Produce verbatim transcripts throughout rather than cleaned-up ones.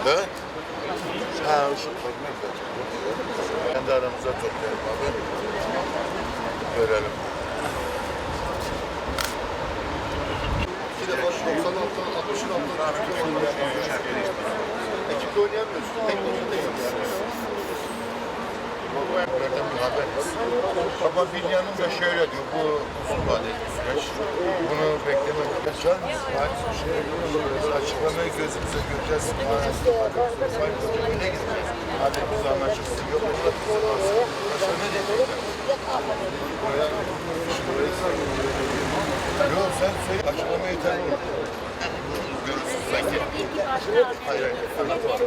He? Ha, şu fragment de. Kendi aramızda toplayalım abi. Görelim. Bir defa şu doksan altı, altmışın altında ekipte oynayamıyorsun. Tek başına da yapıyorsun. Ama bir yanım da şöyle diyor, bu uzun vadeli bir süreç. Bunu beklemek. Şu an açıklamayı gözümüze göreceğiz. Sayın Koca, ne gideceğiz? Hadi biz anlaşırız. Yok, başka ne diyecekler? Yok, sen söyle, açıklama yeterli olur. Görürsün sanki. Hayır, hayır, anlatamam.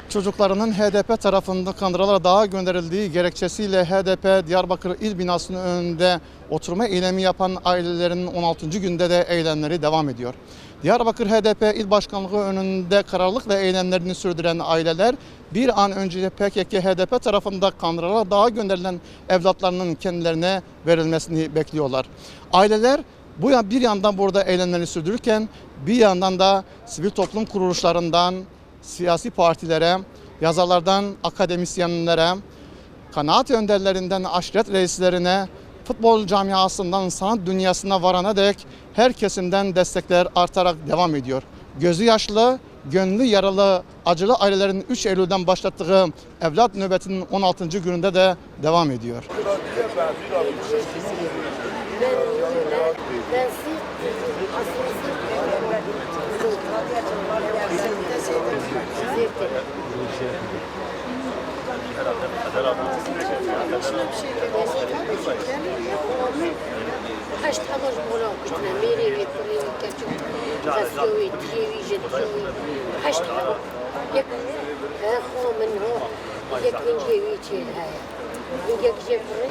Çocuklarının H D P tarafından Kandıralar Dağı'na gönderildiği gerekçesiyle H D P Diyarbakır İl Binası'nın önünde oturma eylemi yapan ailelerin on altıncı günde de eylemleri devam ediyor. Diyarbakır H D P İl Başkanlığı önünde kararlılıkla eylemlerini sürdüren aileler bir an önce P K K H D P tarafından Kandıralar Dağı'na gönderilen evlatlarının kendilerine verilmesini bekliyorlar. Aileler bu yan-, bir yandan burada eylemlerini sürdürürken bir yandan da sivil toplum kuruluşlarından siyasi partilere, yazarlardan akademisyenlere, kanaat önderlerinden aşiret reislerine, futbol camiasından sanat dünyasına varana dek her kesimden destekler artarak devam ediyor. Gözü yaşlı, gönlü yaralı, acılı ailelerin üç Eylül'den başlattığı evlat nöbetinin on altıncı gününde de devam ediyor. Heşt hemû ji bona kuştine, mêrê wê, kurê wê, keçik, xesiyo wê, diyê wî, ji diyê wî. Heşt hemû. Yek, he, xo min ho. Yek hingê wî çê heye. Hingek jê kurê.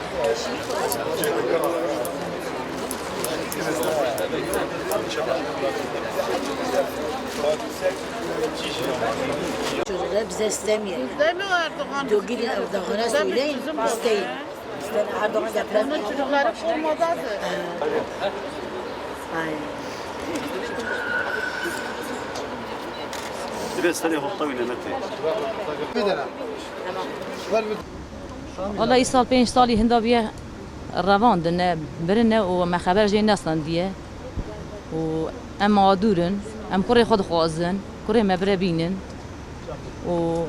Çocuklar bize istemiyor. Biz demiyor Erdoğan. Diyor gidin Erdoğan'a söyleyin, isteyin. İsteyin Erdoğan getiremiyor. Onun çocukları formadadır. Ay. Divê serê xwe bixewîne, Metê. Wala îsal pênc salî hinda biye revandine, birine û me xeber jê nestandiye. Û em mağdur in, em kurê xwe dixwazin, kurê me bire bînin. Û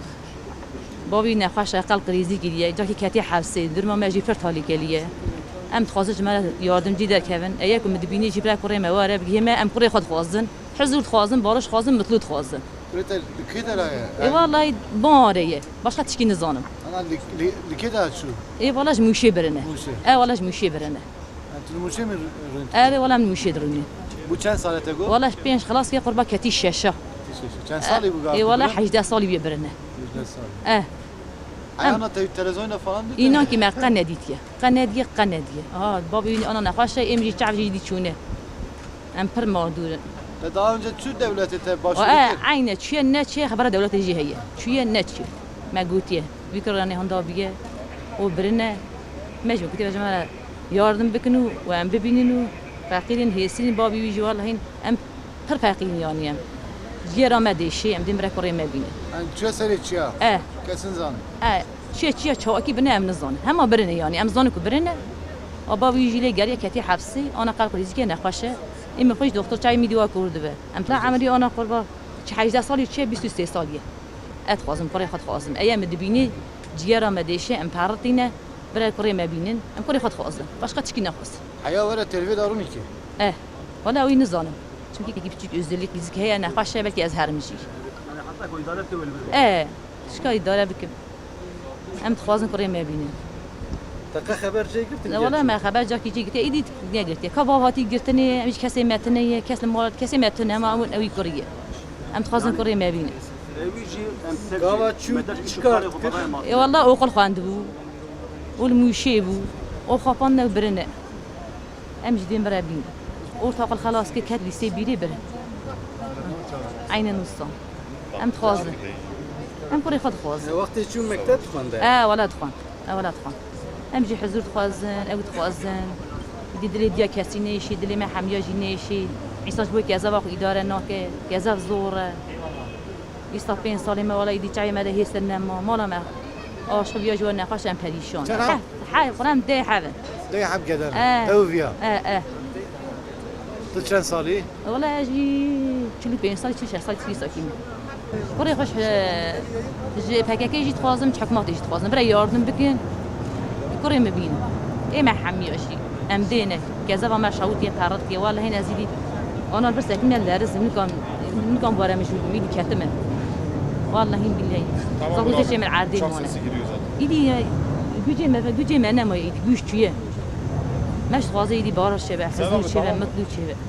bavî nexweş e, qelb krîzî kiriye, cakî ketî hepsê, durma me jî pir talîkelî ye. Em dixwazin ji me re yardimcî derkevin. Eye ku min dibînî jî bire kurê me were bigihê me, em kurê xwe dixwazin. Huzur dixwazin, bariş dixwazin, mutlû dixwazin. Kurê te li kê de ye? Ê, wallahî, Bamare ye. Başqa tişkî nizanim. Ana li, li, li kê de çû? Ê, wala ji Mûşê birine. Mûşê. E, wala ji Mûşê birine. Yani, tu li Mûşê mi rûnî? Erê, wala min Mûşê dirûnî. Bu çend sale te got? Wala ji pênc xilas ke qurba ketî şeşa. Çend salî bû? Ê, wala hejdeh salî bûye birine. Hejdeh salî. E. Em ana te televizyonda falan dît? Înan ki me qe nedîtiye. Qe nediye, qe nediye. Ha, babî wî ana nexweş e, êm jî çav jî dî çûne. Em pir mağdur in. Te daha önce çû dewletê te başvuru kir? E, eyne, çûye neçûye, xebera dewletê jî heye. Çûye neçûye. Me gotiye, vî kiranê hunda biye û birine. Me jî gotiye, me yardim bikin û, û em bibînin û feqîrên hêsîn, babî wî jî wallahî em pir feqîrî yanî em. Ciyera me dêşê, em dê mire kurê me bîne. Em çûye serê çiya? E. Kesin zan. E, çiye çiya çawakî bine em nizanin. Hema birine yanî, em zanin ku birine. Aba wî jî lê geriye ketî hepsî, ana qelb krîzî ke nexweş e. Ê min xwe jî doktor çayê min dî wa kor dibe. Em tila emirî ana qurba çi hejdeh salî çiye, bîst û sê salî ye. Ez dixwazim, kurê xwe dixwazim. Eye min dibînî, ciyera me dêşe, em peritîne. Bire kurê me bînin, em kurê xwe dixwazin. Başqa tişkî nexwazin. Heya were telvê darûnî ki? Eh, wala wî nizanim. Çimkî kekî biçûk özellik nîzik heye, nexweş e, belkî ez herim jî. Eh, tişka îdare bikim. Em dixwazin kurê me bînin. Te qe xeber jê girtin? Ne, wala me xeber cakî jê girtiye, îdî negirtiye. Ka bav hatî girtinê, em jî kesê me tine ye, kes li mal, kesê me tune, hema ew, ew wî kurî ye. Em dixwazin kurê me bînin. Gava çû çi kar kir? Ê, wala oxul xwendibû. Û li Mûşê bû. Û xapandine û birine. Em jî dê mire bîn. Ortaokul xelas kir, ket lîsê bîrê bir. Eynen wisa. Em dixwazin. Em kurê xwe dixwazin. E, wextê çû mekteb dixwende? E, wela dixwend. E, wela dixwend. Em jî huzur dixwazin, ew dixwazin. Îdî dilê diya kesî nêşî, dilê me hemiya jî nêşî. Îsa ji bo kezeva xwe îdare nake, kezev zor e. Îsta pênc salê me wela îdî çayê me de hêstir nema. Mala me aşiq viya ji we nexweş em perîşan. Çend heb? Heh, heh, xurem dê hevin. Dê heb geder. Eh. Ew viya. Eh, eh. Tu çend salî? Wela ez jî çil û pênc salî, çil û şeş salî, çil û salî. Kurê xweş, e, ji P K K jî dixwazim, ji hikûmetê jî dixwazim. Bira yardim bikin. Kurê min bîn. Ê me hemiya jî. Em dê ne. Kezeva me şawit yên perrit kê. Wallahî nezî dî. Ana bir sekî me lerizim. Nikan, nikan bare min şû. Min ketime. Wallahî billahi. Tamam, Zahû tamam. Zê çê min erdê Çok mane. Sesi giriyor zaten. Îdî, e, gücê me, gücê me nema îdî. Güç çûye. Me ji dixwaze îdî bara çêbe, hizûr çêbe, tamam. Mutlu çêbe.